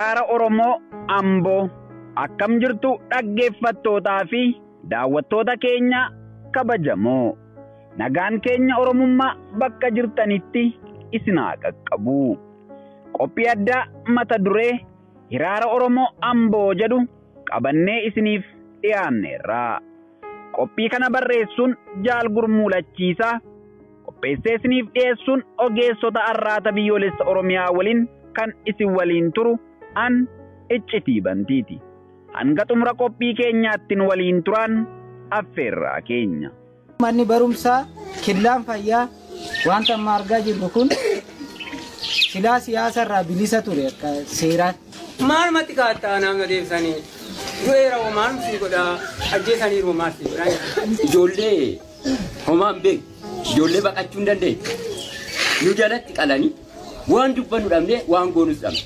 Hiraara Oromoo Amboo akkam jirtu dhaggeeffattootaa fi daawwattoota keenya kabajamoo. Nagaan keenya Oromummaa bakka jirtanitti isin haa qaqqabu. Qophii addaa mata duree Hiraara Oromoo Amboo jedhu qabannee isiniif dhiyaanneerra. Qophii kana barreessuun Jaal Gurmuu Lachiisaa, qopheessee isiniif dhiyeessuun ogeessota Arraata Biyyoolessa Oromiyaa waliin kan isin waliin turu an Iccitii Bantiiti. Hanga xumura qophii keenyaatti nu waliin turaan affeerraa keenya. Manni barumsaa, killaan fayyaa, wanta amma argaa jirru kun silaa siyaasa irraa bilisa ture akka seeraatti. Maalumatti kaattaa namni deebisanii du'eera hoo maalum sii godhaa ajjeesaniiru hoo maal sii godhaa. Ijoollee homaan beeku ijoollee baqachuu hin dandeenye nu jalatti qalanii waan dubbannu dhabnee waan goonus dhabne.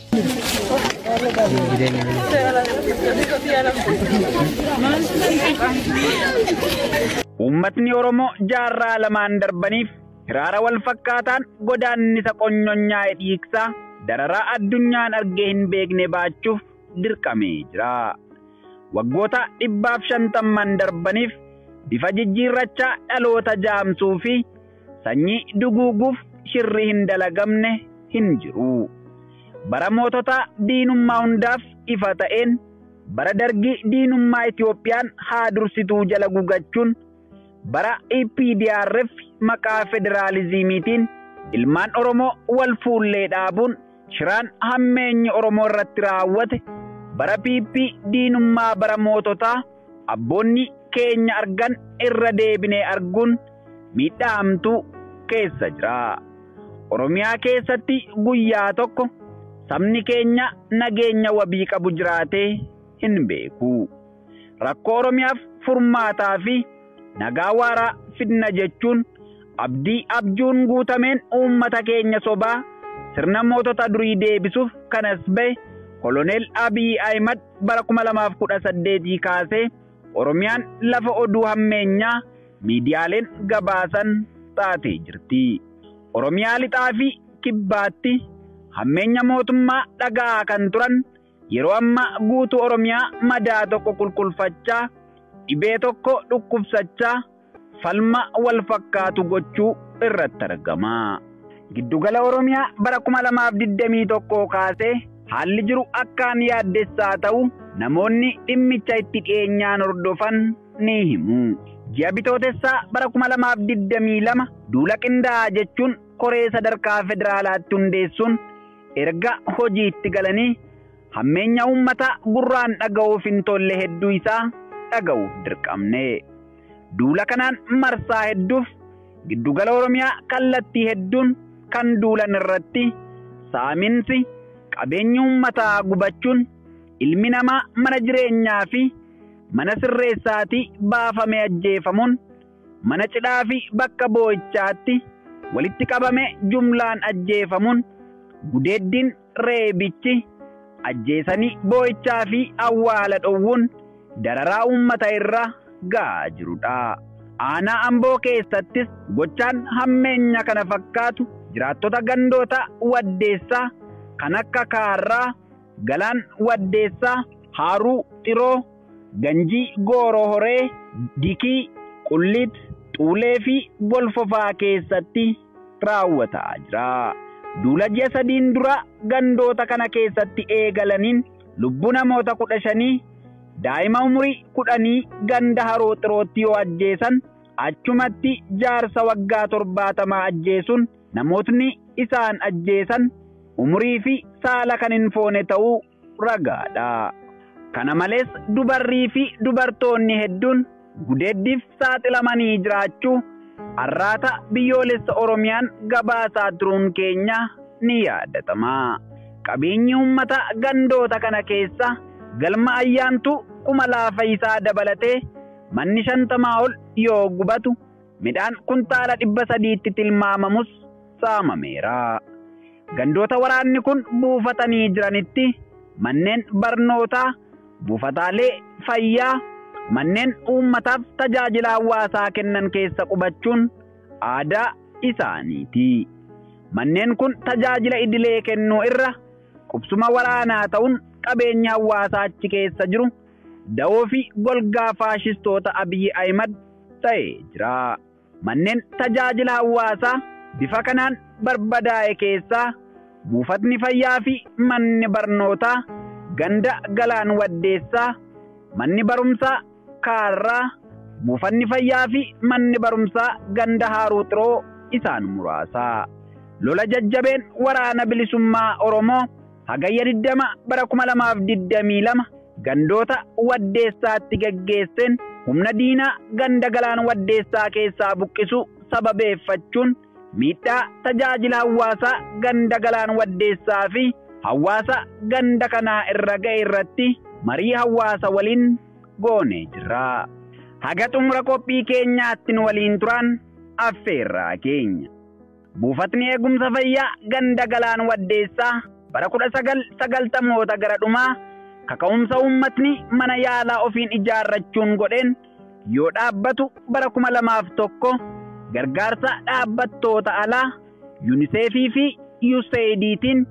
Uummatni Oromoo jaarraa lamaan darbaniif hiraara wal fakkaataan godaannisa qonyonyaa'e dhiigsaa dararaa addunyaan argee hin beekne baachuuf dirqamee jira. Waggoota 150 darbaniif bifa jijjiirrachaa dhaloota jaamsuu fi sanyii duguuguuf shirri hin dalagamne hin jiru. Bara mootota diinummaa hundaaf ifa ta'een bara dargii diinummaa Itoophiyaan haa dursituu jala gugachuun bara EPDRF maqaa federaalizimiitiin ilmaan Oromoo wal fuullee dhaabuun shiraan hammeenyi Oromoo irratti raawwate bara PP diinummaa bara moototaa abboonni keenya argan irra deebinee arguun miidhaa hamtuu keessa jira. Oromiyaa keessatti guyyaa tokko sabni keenya nageenya wabii qabu jiraatee hin beeku. Rakkoo Oromiyaaf furmaataa fi nagaa waaraa fidna jechuun abdii abjuun guutameen uummata keenya sobaa sirna mootota durii deebisuuf kanas bahe Koloneel Abiy Ahimad bara 2018 kaasee Oromiyaan lafa oduu hammeenyaa miidiyaaleen gabaasan taatee jirti. Oromiyaa lixaa fi kibbaatti hammeenya mootummaa dhagaa kan turan yeroo amma guutuu Oromiyaa madaa tokko qulqulfachaa dhibee tokko dhukkubsachaa falma wal fakkaatu gochuu irratti argama. Giddugala Oromiyaa bara 2021 kaasee haalli jiru akkaan yaaddessaa ta'u namoonni dhimmicha itti dhiyeenyaan hordofan ni himu. Ji'a bitootessaa bara 2022 duula qindaa'aa jechuun koree sadarkaa federaalaatti hundeessuun erga hojiitti galanii hammeenya uummataa gurraan dhaga'uuf hin tolle hedduu isaa dhaga'uuf dirqamne. Duula kanaan marsaa hedduuf giddugala Oromiyaa kallattii hedduun kan duulan irratti saaminsi qabeenyi uummataa gubachuun ilmi namaa mana jireenyaa fi mana sirreessaatii baafamee ajjeefamuun mana cidhaa fi bakka boo'ichaatti walitti qabame jumlaan ajjeefamuun gudeeddiin reebichi ajjeesanii boo'ichaa fi awwaala dhowwuun dararaa uummata irra ga'aa jirudha. Aanaa Amboo keessattis gochaan hammeenya kana fakkaatu jiraattota gandoota Waddeessaa kan akka Kaarraa, Galaan Waddeessaa, Haaruu Xiroo, Ganjii Gooroo Horee, Dikii, Qulliit, Xuulee fi Golfofaa keessatti raawwataa jira. Duula ji'a 3 dura gandoota kana keessatti eegalaniin lubbuu namoota 15 daa'ima umurii 10 ganda Haroo Xirootti yoo ajjeesan achumatti jaarsa waggaa 70 ajjeesuun namootni isaan ajjeesan umurii fi saala kan hin foone ta'uu ragaadha. Kana malees dubarrii fi dubartoonni hedduun gudeeddiif saaxilamanii jiraachuu Arraata Biyyoolessa Oromiyaan gabaasaa turuun keenya ni yaadatama. Qabeenyi uummata gandoota kana keessa galma ayyaantu kuma laafa isaa dabalatee manni 50 ol yoo gubatu midhaan kuntaala 300tti tilmaamamus saamameera. Gandoota waraanni kun buufatanii jiranitti manneen barnootaa, buufataalee fayyaa, manneen uummataaf tajaajila hawaasaa kennan keessa qubachuun aadaa isaaniiti. Manneen kun tajaajila idilee kennuu irra qubsuma waraanaa ta'uun qabeenya hawaasaa achi keessa jiru da'oo fi golgaa faashistoota Abiyyi Ahimad ta'ee jira. Manneen tajaajila hawaasaa bifa kanaan barbadaa'e keessaa buufatni fayyaa fi manni barnootaa ganda Galaan Waddeessaa, manni barumsaa Kaarraa, buufanni fayyaa fi manni barumsaa ganda Haaruu Xiroo isaan muraasa. Lola jajjabeen waraana bilisummaa Oromoo hagayya 20 bara 2022 gandoota Waddeessaatti geggeesseen humna diinaa ganda Galaan Waddeessaa keessaa buqqisu sababeeffachuun miidhaa tajaajila hawaasaa ganda Galaan Waddeessaa fi hawaasa ganda kanaa irra ga'e irratti marii hawaasa waliin goonee jirra. Haga xumura qophii keenyaatti nu waliin turan affeerraa keenya. Buufatni eegumsa fayyaa ganda Galaan Waddeessaa bara 1990moota gara dhumaa kaka'umsa uummatni mana yaalaa ofiin ijaarrachuun godheen yoo dhaabbatu bara 2001 gargaarsa dhaabbattoota alaa Yuuniseefii fi USAIDtiin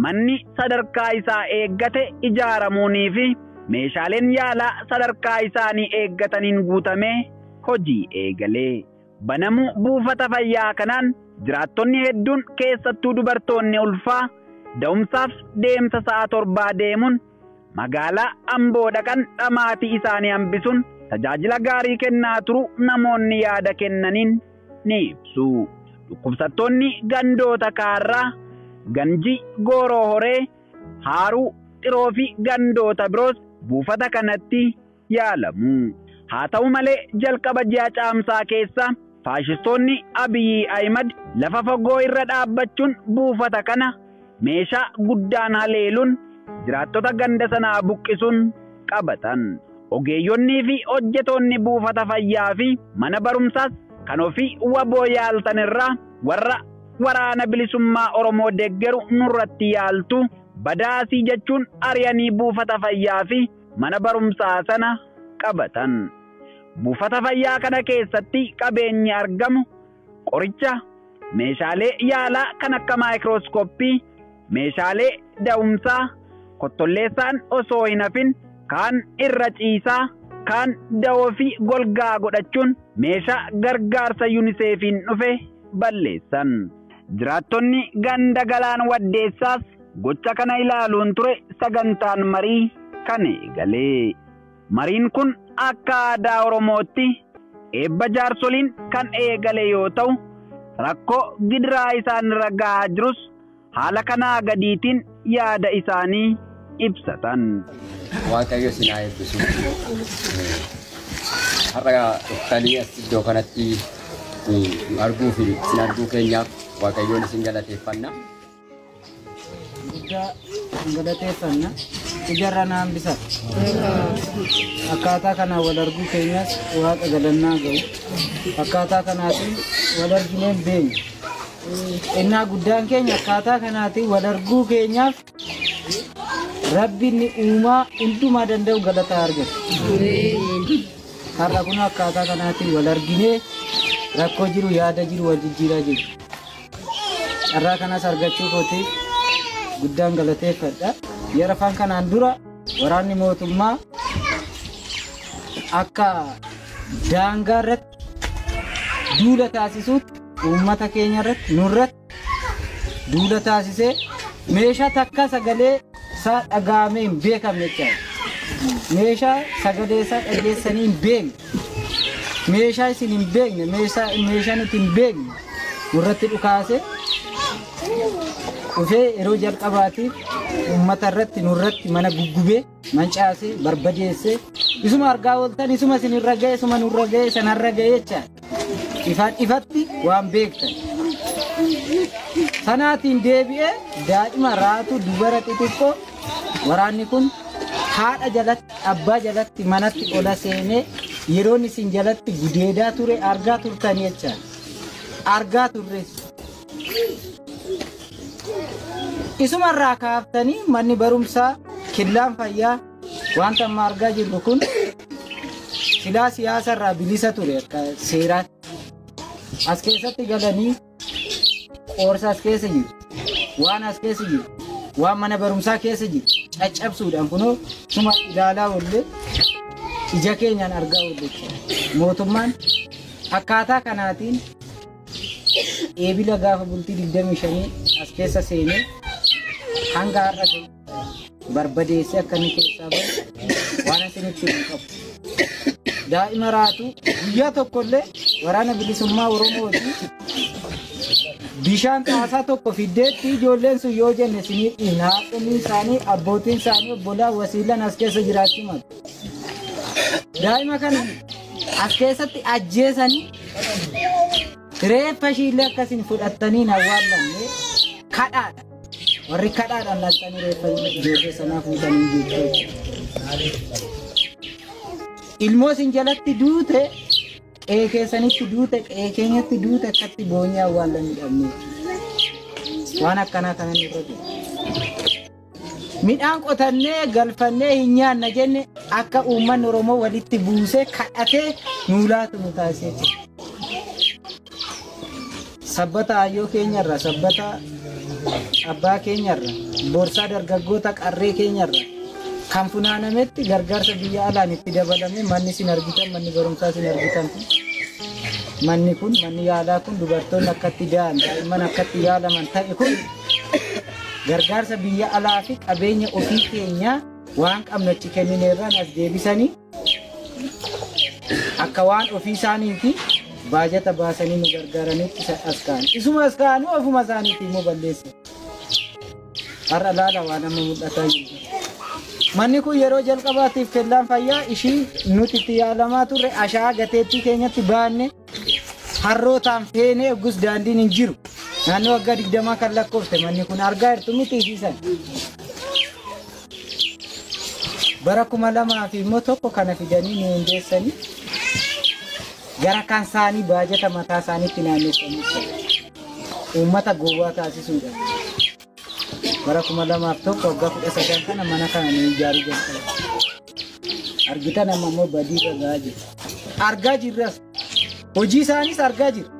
manni sadarkaa isaa eeggate ijaaramuunii fi meeshaaleen yaalaa sadarkaa isaanii eeggataniin guutamee hojii eegalee. Banamuu buufata fayyaa kanaan jiraattonni hedduun keessattuu dubartoonni ulfaa da'umsaaf deemsa sa'a 7 deemuun magaalaa Amboo dhaqan dhamaatii isaanii hambisuun tajaajila gaarii kennaa turu namoonni yaada kennaniin ni ibsu. Dhukkubsattoonni gandoota Kaarraa, Ganji, Gooroo Horee, Haaruu, Xiroo fi gandoota biroos buufata kanatti yaalamu. Haa ta'u malee jalqaba ji'a caamsaa keessa faashistoonni Abiyyi Ahimad lafa fagoo irra dhaabbachuun buufata kana meeshaa guddaan haleeluun jiraattota ganda sanaa buqqisuun qabatan. Ogeeyyonnii fi hojjetoonni buufata fayyaa fi mana barumsaas kan ofii waboo yaaltan irraa warra waraana bilisummaa Oromoo deeggaru nurratti yaaltu badaasii jechuun ari'anii buufata fayyaa fi mana barumsaa sana qabatan. Buufata fayyaa kana keessatti qabeenyi argamu qoricha, meeshaalee yaalaa kan akka maayikirooskooppii, meeshaalee da'umsaa, kottolleessaan osoo hin hafin kaan irra ciisaa, kaan da'oo fi golgaa godhachuun meeshaa gargaarsa Yuuniseefiin dhufe balleessan. Jiraattonni ganda Galaan Waddeessaas gocha kana ilaaluun ture sagantaan marii kan eegalee. Mariin kun akka aadaa Oromootti eebba jaarsoliin kan eegale yoo ta'u, rakkoo gidiraa isaan irra gahaa jirus haala kanaa gadiitiin yaada isaanii ibsatan. Waaqayyo isin haa eebbisu. Har'a dhuftanii as iddoo kanatti arguu fi isin arguu keenyaaf Waaqayyoon isin galateeffanna. Guddaa galateeffanna. Ijarra na hambisa. Akkaataa kanaan wal arguu keenyas Waaqa galannaa ga'u. Akkaataa kanaatiin wal arginee hin beeknu. Innaa guddaan keenya akkaataa kanaatiin wal arguu keenyaaf Rabbi inni uumaa hundumaa danda'u galata argata. Har'a kun akkaataa kanaatiin wal arginee rakkoo jiru yaada jiru wal jijjiiraa jiru. Carraa kanas argachuu kootiif guddaan galateeffadha. Yeroo kanaan dura waraanni mootummaa akka daangaa irratti duula taasisuutti uummata keenya irratti nurratti duula taasisee meeshaa takka sagalee isaa dhaga'amee hin beekamne jechaadha. Meeshaa sagalee isaa dhageessanii hin beekne, meeshaa isin hin beekne, meeshaa nuti hin beekne nurratti dhukaase dhufee yeroo jalqabaatiif uummata irratti nurratti mana guggubee mancaasee barbadeessee isuma argaa ooltan isuma isin irra ga'e isuma nurra ga'e sanarra ga'e jechaadha. Ifaan ifatti waan beektan. Sanaatiin deebi'ee daa'ima raatu dubara xixiqqoo waraanni kun haadha jalatti abbaa jalatti manatti ola seenee yeroon isin jalatti gudeedaa ture argaa turtan jechaadha. Argaa turres. Isuma irraa kaaftanii manni barumsaa killaan fayyaa wanta amma argaa jirru kun silaa siyaasa irraa bilisa ture akka seeraatti. As keessatti galanii qoorsa as keessa jiru, waan as keessa jiru, Waan mana barumsaa keessa jiru caccabsuudhaan kunoo suma ilaalaa oollee ija keenyaan argaa oolle. Mootummaan akkaataa kanaatiin eebila gaafa bultii 25 as keessa seenee hanga har'a gahu barbadeessee akka inni keessaa bahu waan asinitti hin qabu. Daa'ima raatu guyyaa tokkollee waraana bilisummaa Oromootii bishaan xaasaa tokko fiddeetti ijoolleen sun yoo jenne sinii dhiin haadholiin isaanii abbootiin isaanii obbolaa wasiilan as keessa jiraachuu malu. Daa'ima kana as keessatti ajjeesanii reeffa ishiillee akkasiin fudhattanii hin awwaallamne kadhaadha. Warri kadhaadhaan laaltanii reeffa ijoollee sanaa fuutanii jechuudha. Ilmoo isin jalatti duute qe'ee keessanitti duute qe'ee keenyatti duute akkatti boonyee awwaallanni dhabne. Waan akkanaa kanan irra jiru. Midhaan qotannee galfannee hin nyaanna jenne akka uummanni Oromoo walitti buusee kadhatee nuu laatu nu taasisee jira. Sabbata hayyoo keenyarra, sabbata abbaa keenyarra, boorsaa dargaggoota qarree keenyarra kan funaanametti gargaarsa biyya alaan itti dabalame manni isin argitan, manni barumsaa isin argitan kun, manni kun, manni yaalaa kun dubartoonni akkatti da'an, daa'imman akkatti yaalaman ta'e kun gargaarsa biyya alaa fi qabeenya ofii keenyaa waan qabnu achi kennineerraan as deebisanii akka waan ofii isaaniiti baajata baasanii nu gargaaranitti as ka'an. Isuma as ka'anii ofuma isaaniiti immoo balleessan. Har'a laala waan amma mul'ataa jiru. Manni kun yeroo jalqabaatiif kellaan fayyaa ishii nuti itti yaalamaa turre ashaa gateettii keenyatti baanne harrootaan feenee eeggus daandiin hin jiru. Naannoo waggaa 20 kan lakkoofte manni kun argaa jirtu miti isiisan. Bara 2001 kana fidanii nu hundeessanii gara kan isaanii baajata mataa isaaniitti naannessanii uummata gowwaa taasisuudha. Bara 2001 waggaa 19 kana mana kana nu ijaaruu jalqabe. Argitan amma immoo badii irra gahaa jira. Argaa jirras. Hojii isaanis argaa jira.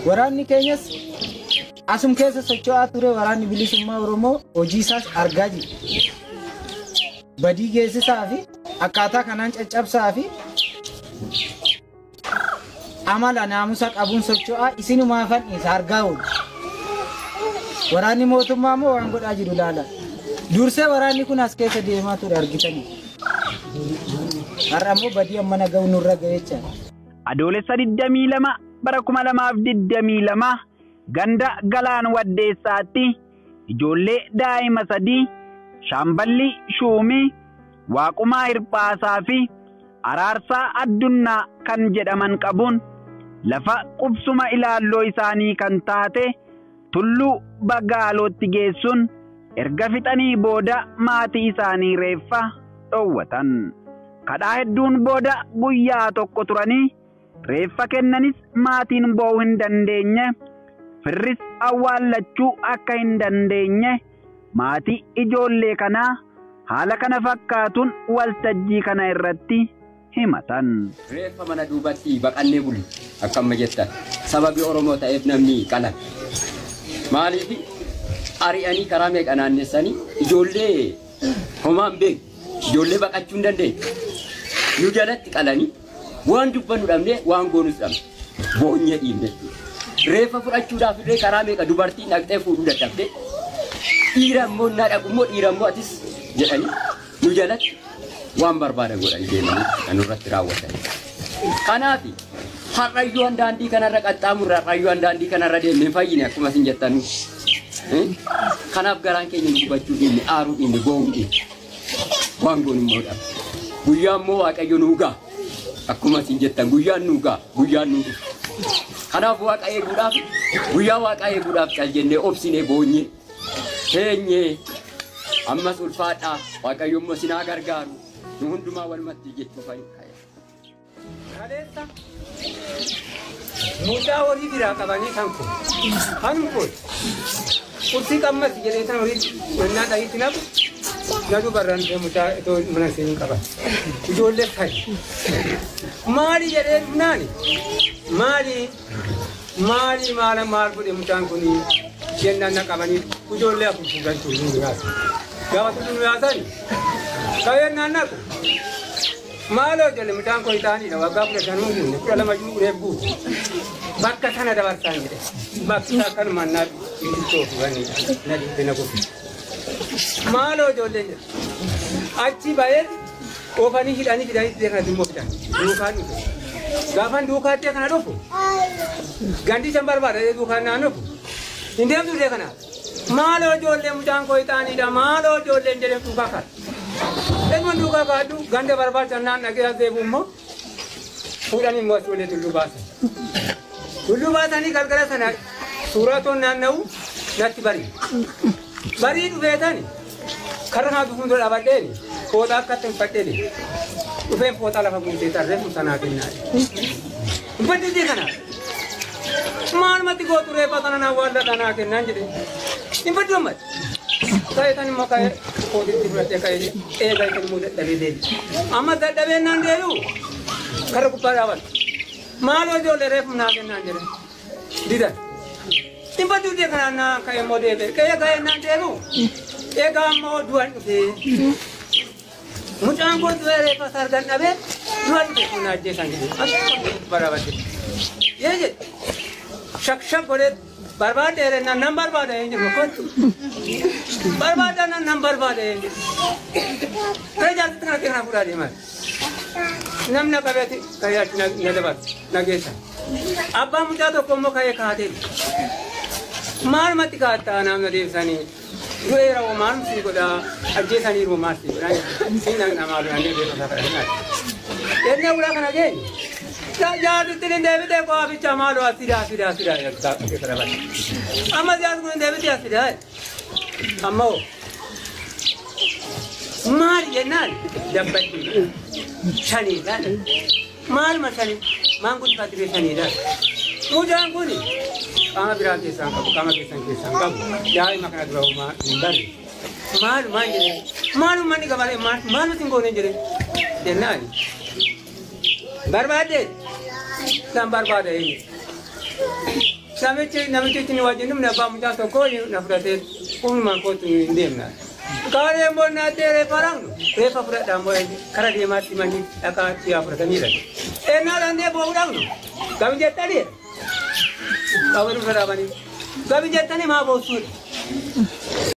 Waraanni keenyas asum keessa socho'aa ture waraanni bilisummaa Oromoo hojii isaas argaa jira. Badii geessisaa fi akkaataa kanaan caccabsaa fi amala naamusa qabuun socho'aa isinumaa fanniisa argaa oolu. Waraanni mootummaa immoo waan godhaa jiru laala. Dursee waraanni kun as keessa deemaa ture argitanii. Har'a immoo badii amma ga'u nurra ga'ee jira. Adoolessa 22 bara 2022 ganda Galaan Waddeessaatti ijoollee daa'ima sadii Shaamballi Shuumii, Waaqumaa Hirphaasaa fi Araarsaa Addunnaa kan jedhaman qabuun lafa qubsuma ilaalloo isaanii kan taate Tulluu Bagaalootti geessuun erga fixanii booda maatii isaanii reeffa dhoowwatan. Kadhaa hedduun booda guyyaa tokko turanii reeffa kennanis maatiin boo'uu hin dandeenye, firris awwaallachuu akka hin dandeenye maatii ijoollee kanaa haala kana fakkaatuun waltajjii kana irratti himatan. Reeffa mana duubatti baqannee bulle akka amma jettan sababii Oromoo ta'eef namni qalame. Maaliif ari'anii karaa meeqa naannessanii ijoollee homaa hin beekne ijoollee baqachuu hin dandeenye. Nu jalatti qalanii waan dubbannu dhabnee waan goonus dhabne boonyee dhiibne. Reeffa fudhachuudhaaf illee karaa meeqa dubartiin dhaqxee fuudhuu dadhabde dhiira immoo naa dhaqu immoo dhiira immoo atis jedhanii nu jalatti waan barbaadan godhanii deemanii kan nurratti raawwatan. Kanaaf har'ayyuu daandii kanarra qaxxaamurra har'ayyuu daandii kanarra deemnee fayyine akkuma isin jettanu. Kanaaf garaan keenya nu gubachuu dhiibne aaruu dhiibne boo'uu dhiibne waan goonu immoo dhabne. Guyyaa immoo Waaqayyo nuu ga'a. Akkuma isin jettan guyyaan nuu ga'a guyyaan nuu dhufa. Kanaaf Waaqa eeguudhaaf guyyaa Waaqa eeguudhaaf cal jennee obsinee boonyee teenyee ammas ulfaadhaa Waaqayyo immoo sinaa gargaaru nu hundumaa walumatti jechuuf ani ka'e. Kaleessa mucaa horii biraa qabanii kan kun kan kun qursii qammas jedhee tan horii wannaa dhahiitti naqu na dubarran mucaa itoo mana seenuu qaban ijoollee sadi maali jedhee dhufnaani maali maali maala maal godhe mucaan kuni Jennaan na qabanii ijoollee afur fuudhan tulluu nu yaasan. Gaafa tulluu nu yaasan ka'een naan naqu. Maaloo jedhe mucaan koo ixaaniidha waggaa 15 guunne 12 jiru reef guute. Bakka sana dabarsaan jedhe. Bakki isaa akkanumaan naa dhiittoo fuudhanii na dhiitte na kufe. Maaloo ijoolleen jedhe. Achi ba'ee oofanii hidhanii hidhanii iddoo kanatti immoo fidan. Duukaan dhufe. Gaafan duukaa iddoo kana dhufu gandishan barbaada duukaan naan dhufu. Hin deemtu iddoo kana. Maaloo ijoollee mucaan koo ixaaniidha maaloo ijoolleen jedhee duukaa kaadhu. Ilma duukaa kaadhu ganda barbaacha naan dhagee as deebi'u immoo fuudhanii immoo as ijoollee tulluu baasan. Tulluu baasanii galgala sana suuraa toon naanna'u natti barii. Barii dhufeetani karra kana fuuldura dhaabadheeni fooxaa akkatti hin fadheeni. Dhufeen fooxaa lafa buutee tarree sun sanaa kennaa. Uffatti iddoo kana. Maalumatti gootu reeffa sana naan waan dhadhaa kennaan jedhe. Hin faddu ammatti. Ka'ee tan immoo ka'ee fooxitti fudhatee ka'ee eegaa itti immoo dadhabee deebi. Amma dadhabee naan deebi'u karra gubbaa dhaabata. Maaloo ijoollee reeffu naa kennaan jedhe. Didan. Hin faddu iddoo kanaan naan ka'ee immoo deebi'e. Ka'ee ka'ee naan deebi'u. Eegaa ammoo du'an dhufee. Mucaan koo du'ee reeffa isaa argan dhabee du'an dhufe kun ajjeesan jedhe. Akkuma barbaadde. Yee jedhe. Shak shak godhee barbaadde nan nan barbaada hin jiru kottu. Barbaada nan nan barbaada hin jiru. Kare jaarsitti kana kana fuudhaa deemaa. Namni qabeeti ka'ee achi na dabarse na geessa. Abbaan mucaa tokko immoo ka'ee kaatee. Maalumatti kaattaa namna deebisanii. Du'eera hoo maal sii godhaa ajjeesaniiru maal sii godhaa siin namaa duraan deebisaa kadhannaa. Ennee ulaa kana geenye. Jaarsitti hin deebitee qo'aaficha maaloo as fidaa fidaa fidaa jedha. Amma jaarsi kun hin deebitee as fidaa. Amma hoo maali jennaan dabbatti shaniidha. Maaluma shanii maan guddifaatti bee shaniidha. Mucaan kun qaama biraa keessaan qabu qaama keessan keessaan qabu daa'ima kana dura homaa hin barre. Maalumaan jedhe maaluma inni gabalee maaluma sin goone jedhe jennaan. Barbaadde san barbaada eenyu. Namichi namichi ni wajjin dhumne abbaa mucaa tokko na fudhatee humnumaan kootu hin deemna. Kaaree immoo naattee reeffa raangnu reeffa fudhadhaa immoo kara deemaatti manni dhaqaa dhiyaa fudhataniidha. Ennaa dandee boo'uu dhaqnu gami jettanii qaban irra dhaabanii gami jettanii maa boossuudha.